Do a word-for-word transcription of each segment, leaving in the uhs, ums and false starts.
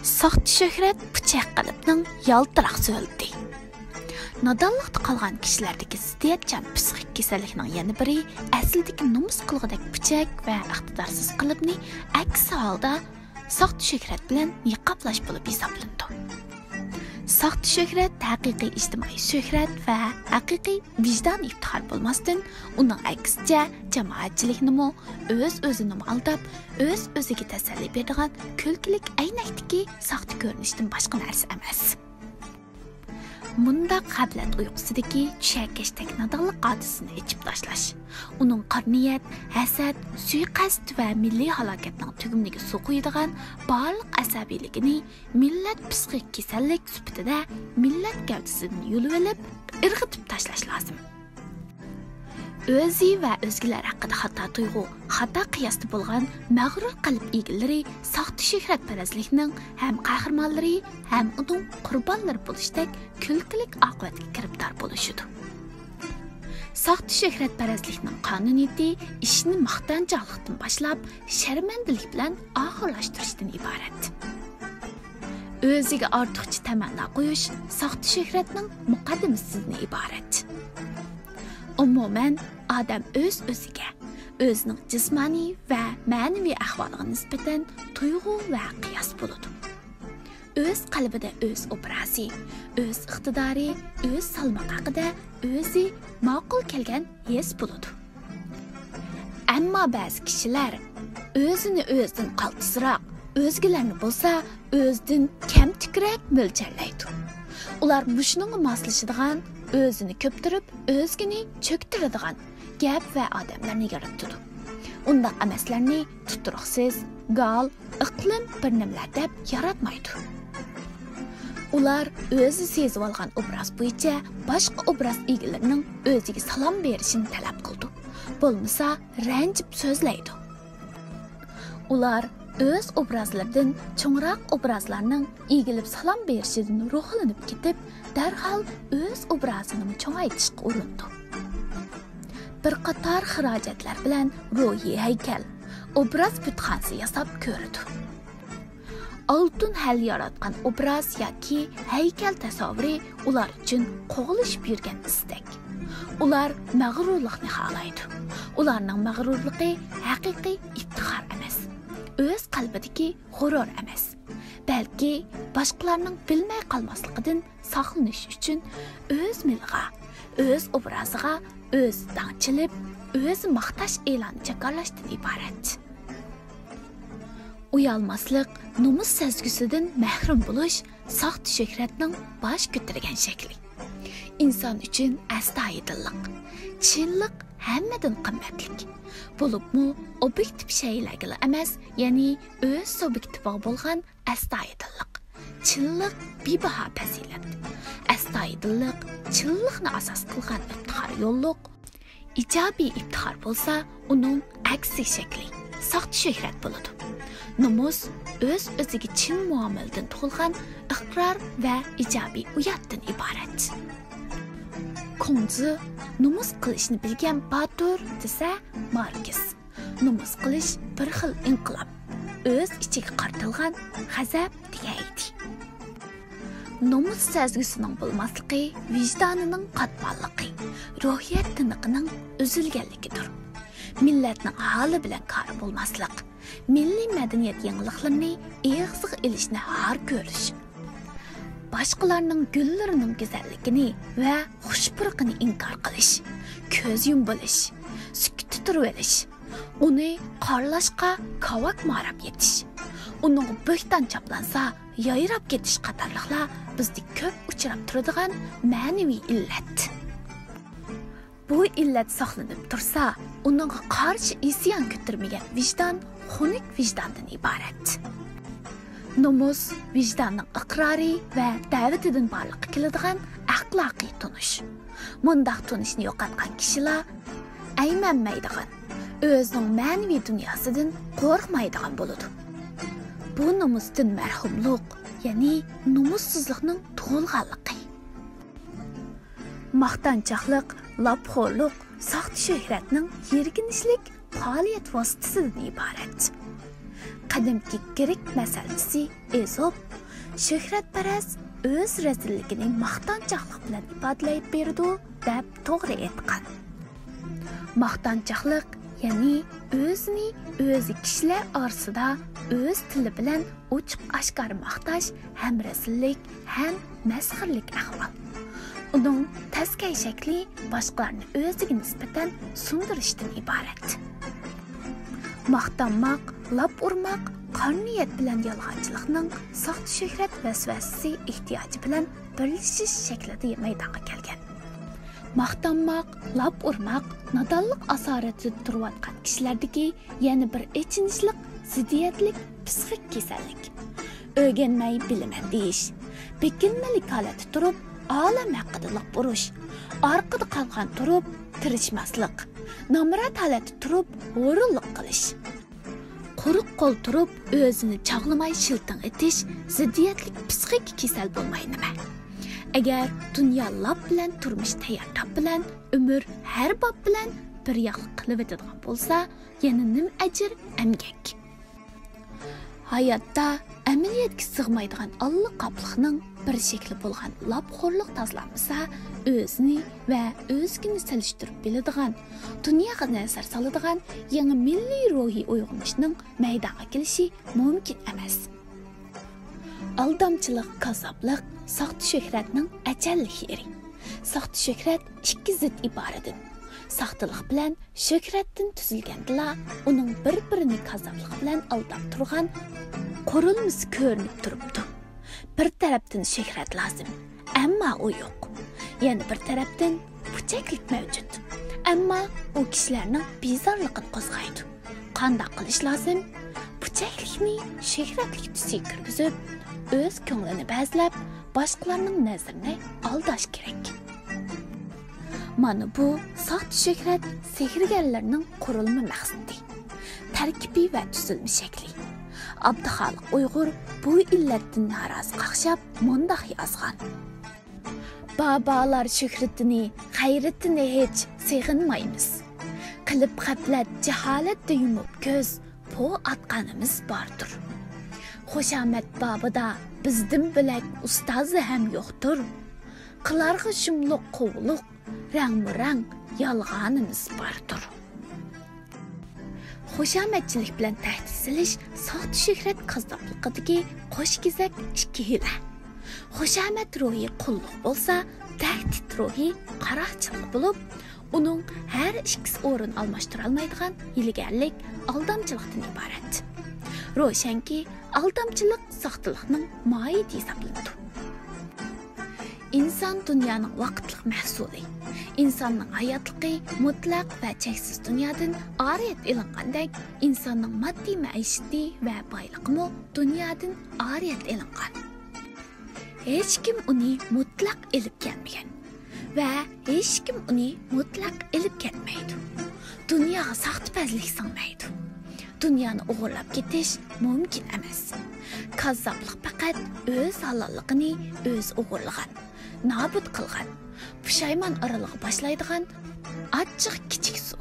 ساختا شۆھرەت پۇچەك قەلبنىڭ يالتىراق سۆلىتى. نادانلىقتا قالغان كىشىلەردىكى زىددىيەتچان پسىخىك كېسەللىكنىڭ يەنە بىرى، ئەسلىدىكى نومۇس قىلغۇدەك پۇچەك ۋە ئىقتىدارسىز قەلبنى ئەكس ھالدا ساختا شۆھرەت بىلەن نىقابلاش بولۇپ ھېسابلىنىدۇ. ساختا شۆھرەت ھەقىقىي ئىجتىمائىي شۆھرەت ۋە ھەقىقىي ۋىجدان ئىپتىخار بولماستىن، ئۇنىڭ ئەكسىچە، جامائەتچىلىكنىمۇ، ئۆز-ئۆزىنىمۇ ئالداپ، ئۆز-ئۆزىگە تەسەللى بېرىدىغان كۈلكىلىك ئەينەكتىكى ساختا كۆرۈنۈشتىن باشقا نەرسە ئەمەس. مۇنداق غەپلەت ئۇيقۇسىدىكى چۈشەكەشتەك نادانلىق ھادىسىسىنى ئېچىپ تاشلاش، ئۇنىڭ قارا نىيەت، ھەسەت، سۇيىقەست ۋە مىللىي ھالاكەتنىڭ تۈگمىنىگە سۇ قۇيىدىغان بارلىق ئەسەبىيلىكىنى مىللەت پسىخىك كېسەللىك سۈپىتىدە مىللەت گەۋدىسىدىن يۇلۇۋېلىپ، ئىرغىتىپ تاشلاش لازىم. ئۆزى ۋە ئۆزگىلەر ھەققىدە خاتا تۇيغۇ، خاتا قىياستا بولغان مەغرۇر قەلب ئىگىلىرى ساختا شۆھرەتپەرەسلىكنىڭ ھەم قەھرىمانلىرى، ھەم ئۇنىڭ قۇربانلىرى بولۇشتەك كۈلكىلىك ئاقىۋەتكە گىرىپتار بولۇشىدۇ. ساختا شۆھرەتپەرەسلىكنىڭ قانۇنىيىتى ئىشنى ماختانچاقلىقتىن باشلاپ، شەرمەندىلىك بىلەن ئاخىرلاشتۇرۇشتىن ئىبارەت. ئۆزىگە ئارتۇقچە تەمەننا قويۇش ساختا شۆھرەتنىڭ مۇقەددىمىسىدىن ئىبارەت. ئومۇمەن، ئادەم ئۆز-ئۆزىگە، ئۆزىنىڭ جىسمانىي ۋە مەنىۋى ئەھۋالىغا نىسبەتەن تۇيغۇ ۋە قىياس بولىدۇ. ئۆز قەلبىدە ئۆز ئوبرازى، ئۆز ئىقتىدارى، ئۆز سالمىقى ھەققىدە ئۆزى ماقۇل كەلگەن ھېس بولىدۇ. ئەمما بەزى كىشىلەر ئۆزىنى ئۆزىدىن قالتىسراق، ئۆزگىلەرنى بولسا ئۆزىدىن كەمتۈكرەك مۆلچەرلەيدۇ. ئۇلار مۇشۇنىڭغا ماسلىشىدىغان، ئۆزىنى كۆپتۈرۈپ، ئۆزگىنى چۆكتۈرىدىغان گەپ ۋە ئادەملەرنى يارىتىدۇ. ئۇنداق ئەمەسلەرنى تۇتۇرۇقسىز، گال، ئىقلىم بىر نېمىلەر دەپ ياراتمايدۇ. ئۇلار ئۆزى سېزىۋالغان ئوبراز بويىچە باشقا ئوبراز ئىگىلىرىنىڭ ئۆزىگە سالام بېرىشىنى تەلەپ قىلىدۇ. بولمىسا، رەنجىپ سۆزلەيدۇ. ئۇلار ئۆز ئوبرازلىرىدىن چوڭراق ئوبرازلارنىڭ ئېگىلىپ سالام بېرىشىدىن روھلىنىپ كېتىپ، دەرھال ئۆز ئوبرازىنىمۇ چوڭايتىشقا ئۇرۇنىدۇ. بىر قاتار خىراجەتلەر بىلەن روھىي ھەيكەل، ئوبراز بۇتخانىسى ياساپ كۆرىدۇ. ئالتۇن ھەل ياراتقان ئوبراز ياكى ھەيكەل تەسەۋۋۇرى ئۇلار ئۈچۈن قوغلىشىپ يۈرگەن ئىستەك. ئۇلار مەغرۇرلۇقنى خالايدۇ. ئۇلارنىڭ مەغرۇرلۇقى ھەقىقىي ئىپتىخار ئەمەس، ئۆز قەلبىدىكى غۇرۇر ئەمەس، بەلكى باشقىلارنىڭ بىلمەي قالماسلىقىدىن ساقلىنىش ئۈچۈن ئۆز مېلىغا، ئۆز ئوبرازىغا ئۆز داڭ چېلىپ، ئۆز ماختاش ئېلانى جاكارلاشتىن ئىبارەت. ئۇيالماسلىق، نومۇس سەزگۈسىدىن مەھرۇم بولۇش ساختا شۆھرەتنىڭ باش كۆتۈرگەن شەكلى. ئىنسان ئۈچۈن ئەستايىدىللىق، چىنلىق ھەممىدىن قىممەتلىك. بولۇپمۇ ئوبيېكتىپ شەيئىلەرگىلا ئەمەس، يەنى ئۆز سۇبيېكتىپىغا بولغان ئەستايىدىللىق، چىنلىق بىباھا پەزىلەت. ئەستايىدىللىق چىنلىقنى ئاساس قىلغان ئىپتىخار يوللۇق. ئىجابىي ئىپتىخار بولسا، ئۇنىڭ ئەكسى شەكلى، ساختا شۆھرەت بولىدۇ. نومۇس ئۆز-ئۆزىگە چىن مۇئامىلىدىن تۇغۇلغان ئىقرار ۋە ئىجابىي ئۇياتتىن ئىبارەت. كۇڭزى نومۇس قىلىشنى بىلگەن باتۇر دېسە، ماركس نومۇس قىلىش بىر خىل ئىنقىلاب، ئۆز ئىچىگە قارىتىلغان غەزەپ دېگەن ئىدى. نومۇس سەزگۈسىنىڭ بولماسلىقى ۋىجدانىنىڭ قاتماللىقى، روھىيەت تىنىقىنىڭ ئۈزۈلگەنلىكىدۇر. مىللەتنىڭ ھالى بىلەن كارى بولماسلىق، مىللىي مەدەنىيەت يېڭىلىقلىرىنى ئېغىزغا ئېلىشنى ھار كۆرۈش، باشقىلارنىڭ گۈللىرىنىڭ گۈزەللىكىنى ۋە خۇش پۇرىقىنى ئىنكار قىلىش، كۆز يۇمۇۋېلىش، سۈكۈتتە تۇرۇۋېلىش، ئۇنى قارىلاشقا كاۋاك ماراپ يېتىش، ئۇنىڭغا بۆھتان چاپلانسا يايراپ كېتىش قاتارلىقلار بىزدە كۆپ ئۇچراپ تۇرىدىغان مەنىۋى ئىللەت. بۇ ئىللەت ساقلىنىپ تۇرسا، ئۇنىڭغا قارشى ئىسيان كۆتۈرمىگەن ۋىجدان خۇنۈك ۋىجداندىن ئىبارەت. نومۇس ۋىجداننىڭ ئىقرارى ۋە دەۋىتىدىن بارلىققا كېلىدىغان ئەخلاقىي تونۇش. مۇنداق تونۇشنى يوقاتقان كىشىلەر ئەيمەنمەيدىغان، ئۆزىنىڭ مەنىۋى دۇنياسىدىن قورقمايدىغان بولىدۇ. بۇ نومۇستىن مەھرۇملۇق، يەنى نومۇسسىزلىقنىڭ تۇغۇلغانلىقى. ماختانچاقلىق، لاپخورلۇق ساختا شۆھرەتنىڭ يىرگىنچلىك پائالىيەت ۋاسىتىسىدىن ئىبارەت. قەدىمكى گرېك مەسەلچىسى ئېزوپ شۆھرەتپەرەس ئۆز رەزىللىكىنى ماختانچاقلىق بىلەن ئىپادىلەپ بېرىدۇ، دەپ توغرا ئېيتقان. ماختانچاقلىق، يەنى ئۆزىنى ئۆزى كىشىلەر ئارىسىدا ئۆز تىلى بىلەن ئوچۇق-ئاشكارا ماختاش ھەم رەزىللىك، ھەم مەسخىرىلىك ئەھۋال. ئۇنىڭ تەسكەي شەكلى باشقىلارنى ئۆزىگە نىسبەتەن سۇندۇرۇشتىن ئىبارەت. ماختانماق، لاپ ئۇرماق، قارا نىيەت بىلەن يالغانچىلىقنىڭ ساختا شۆھرەت ۋەسۋەسىسى ئېھتىياجى بىلەن بىرلىشىش شەكلىدە مەيدانغا كەلگەن. ماختانماق، لاپ ئۇرماق نادانلىق ئاسارىتىدە تۇرۇۋاتقان كىشىلەردىكى يەنە بىر ئېچىنىشلىق زىددىيەتلىك پسىخىك كېسەللىك. ئۆگەنمەي بىلىمەن دېيىش، بېكىنمىلىك ھالەتتە تۇرۇپ ئالەم ھەققىدە لاپ ئۇرۇش، ئارقىدا قالغان تۇرۇپ تىرىشماسلىق، نامرات ھالەتتە تۇرۇپ ھۇرۇنلۇق قىلىش، قۇرۇق قول تۇرۇپ ئۆزىنى چاغلىماي شىلتىڭ ئېتىش زىددىيەتلىك پسىخىك كېسەل بولماي نېمە؟ ئەگەر دۇنيا لاپ بىلەن، تۇرمۇش تەييار تاپ بىلەن، ئۆمۈر ھەر باب بىلەن بىر ياقلىق قىلىۋېتىدىغان بولسا، يەنە نېمە ئەجىر ئەمگەك؟ ھاياتتا ئەمەلىيەتكە سىغمايدىغان ئاللىقاپلىقنىڭ بىر شەكلى بولغان لاپخورلۇق تازىلانمىسا، ئۆزىنى ۋە ئۆزگىنى سېلىشتۇرۇپ بىلىدىغان، دۇنياغا نەزەر سالىدىغان يېڭى مىللىي روھىي ئويغىنىشنىڭ مەيدانغا كېلىشى مۇمكىن ئەمەس. ئالدامچىلىق، كاززاپلىق ساختا شۆھرەتنىڭ ئەجەللىك يېرى. ساختا شۆھرەت ئىككى زىت ئىبارىدىن، ساختىلىق بىلەن شۆھرەتتىن تۈزۈلگەندىلا، ئۇنىڭ بىر-بىرىنى كاززاپلىق بىلەن ئالداپ تۇرغان قۇرۇلمىسى كۆرۈنۈپ تۇرۇپتۇ. بىر تەرەپتىن شۆھرەت لازىم، ئەمما ئۇ يوق. يەنە بىر تەرەپتىن پۇچەكلىك مەۋجۇت، ئەمما ئۇ كىشىلەرنىڭ بىزارلىقىنى قوزغايدۇ. قانداق قىلىش لازىم؟ پۇچەكلىكنى شۆھرەتلىك تۈسكە كىرگۈزۈپ، ئۆز كۆڭلىنى بەزلەپ، باشقىلارنىڭ نەزىرىنى ئالداش كېرەك. مانا بۇ ساختا شۆھرەت سېھىرگەرلەرنىڭ قۇرۇلما مەقسىتى. تەركىبى ۋە تۈزۈلمە شەكلى. ئابدۇخالىق ئۇيغۇر بۇ ئىللەتتىن نارازى قاقشاپ مۇنداق يازغان: بابالار شۆھرىتىنى، غەيرىتىنى ھېچ سېغىنمايمىز. قىلىپ غەپلەت، جاھالەتتە يۇمۇپ كۆز، پو ئاتقانىمىز باردۇر. خۇشامەت بابىدا بىزدىن بۆلەك ئۇستازى ھەم يوقتۇر. قىلارغا شۇملۇق قوۋلۇق، رەڭمۇرەڭ يالغانىمىز باردۇر. خۇشامەتچىلىك بىلەن تەھدىت سېلىش ساختا شۆھرەت كاززاپلىقىدىكى قوش كېزەك ئىككى ھىيلە. خۇشامەت روھى قۇللۇق بولسا، تەھدىت روھى قاراقچىلىق بولۇپ، ئۇنىڭ ھەر ئىككىسى ئورۇن ئالماشتۇرالمايدىغان ھىيلىگەرلىك، ئالدامچىلىقتىن ئىبارەت. روشەنكى، ئالدامچىلىق ساختىلىقنىڭ ماھىيىتى ھېسابلىنىدۇ. ئىنسان دۇنيانىڭ ۋاقىتلىق مەھسۇلى. ئىنساننىڭ ھاياتلىقى مۇتلەق ۋە چەكسىز دۇنيادىن ئارىيەت ئېلىنغاندەك، ئىنساننىڭ ماددىي مەئىشىتى ۋە بايلىقىمۇ دۇنيادىن ئارىيەت ئېلىنغان. ھېچكىم ئۇنى مۇتلەق ئېلىپ كەلمىگەن ۋە ھېچكىم ئۇنى مۇتلەق ئېلىپ كەتمەيدۇ. دۇنياغا ساختىپەزلىك سىڭمەيدۇ. دۇنيانى ئوغرىلاپ كېتىش مۇمكىن ئەمەس. كاززاپلىق پەقەت ئۆز ھالاللىقىنى ئۆزى ئوغرىلىغان، نابۇت قىلغان، پۇشايمان ئارىلىغا باشلايدىغان ئاچچىق كىچىك سۇ.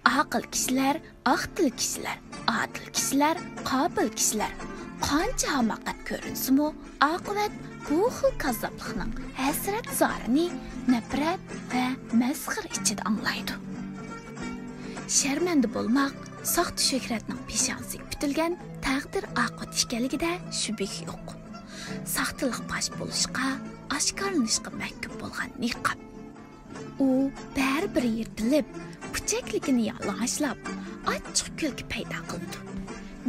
ئاقىل كىشىلەر، ئاق تىل كىشىلەر، ئادىل كىشىلەر، قابىل كىشىلەر قانچە ھاماقەت كۆرۈنسىمۇ، ئاقىۋەت بۇ خىل كاززاپلىقنىڭ ھەسرەت زارىنى نەپرەت ۋە مەسخىرە ئىچىدە ئاڭلايدۇ. شەرمەندە بولماق ساختا شۆھرەتنىڭ پېشانىسىگە پۈتۈلگەن تەقدىر ئاقىۋىتى ئىكەنلىكىدە شۈبھە يوق. ساختىلىق پاش بولۇشقا، ئاشكارىلىنىشقا مەھكۇم بولغان نىقاب. ئۇ بەرىبىر يىرتىلىپ، پۇچەكلىكىنى يالىڭاچلاپ، ئاچچىق كۈلكە پەيدا قىلىدۇ.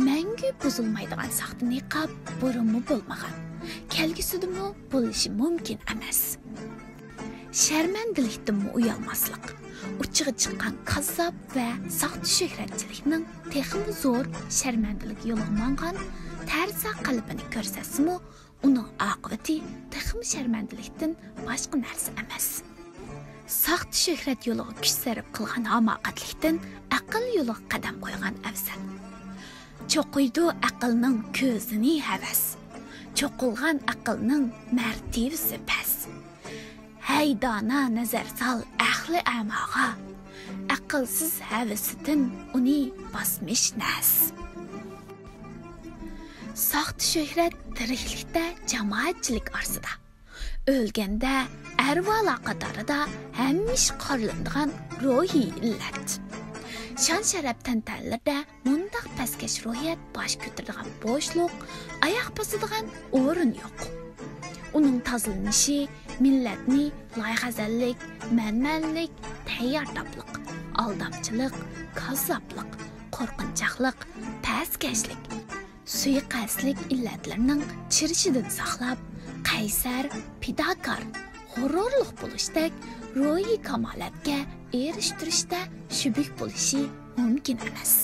مەڭگۈ بۇزۇلمايدىغان ساختا نىقاب بۇرۇنمۇ بولمىغان، كەلگۈسىدىمۇ بولۇشى مۇمكىن ئەمەس. شەرمەندىلىكتىنمۇ ئۇيالماسلىق، ئۇچىغا چىققان كاززاپ ۋە ساختا شۆھرەتچىلىكنىڭ تېخىمۇ زور شەرمەندىلىك يولىغا ماڭغان تەرسا قەلبىنى كۆرسەتسىمۇ، ئۇنىڭ ئاقىۋىتى تېخىمۇ شەرمەندىلىكتىن باشقا نەرسە ئەمەس. ساختا شۆھرەت يولىغا كۈچ سەرپ قىلغان ھاماقەتلىكتىن ئەقىل يولىغا قەدەم قويغان ئەۋزەل. چوقۇيدۇ ئەقىلنىڭ كۆزىنى ھەۋەس، چوقۇلغان ئەقىلنىڭ مەرتىۋىسى پەس. ھەي دانا، نەزەر سال ئەقلى ئەماغا، ئەقىلسىز ھەۋىسىدىن ئۇنى باسمىش نەس. ساختا شۆھرەت تىرىكلىكتە جامائەتچىلىك ئارىسىدا، ئۆلگەندە ئەرۋاھلار قاتارىدا ھەمىشە قارىلىنىدىغان روھىي ئىللەت. شان-شەرەپ تەنتەنىلىرىدە مۇنداق پەسكەش روھىيەت باش كۆتۈرىدىغان بوشلۇق، ئاياق باسىدىغان ئورۇن يوق. ئۇنىڭ تازىلىنىشى مىللەتنى لايىھەزەللىك، مەنمەنلىك، تەييارتاپلىق، ئالدامچىلىق، كاززاپلىق، قورقۇنچاقلىق، پەسكەشلىك، سۇيىقەستلىك ئىللەتلىرىنىڭ چىرىشىدىن ساقلاپ، قەيسەر، پىداكار، غۇرۇرلۇق بولۇشتەك روھىي كامالەتكە ئېرىشتۈرۈشتە شۈبھە بولۇشى مۇمكىن ئەمەس.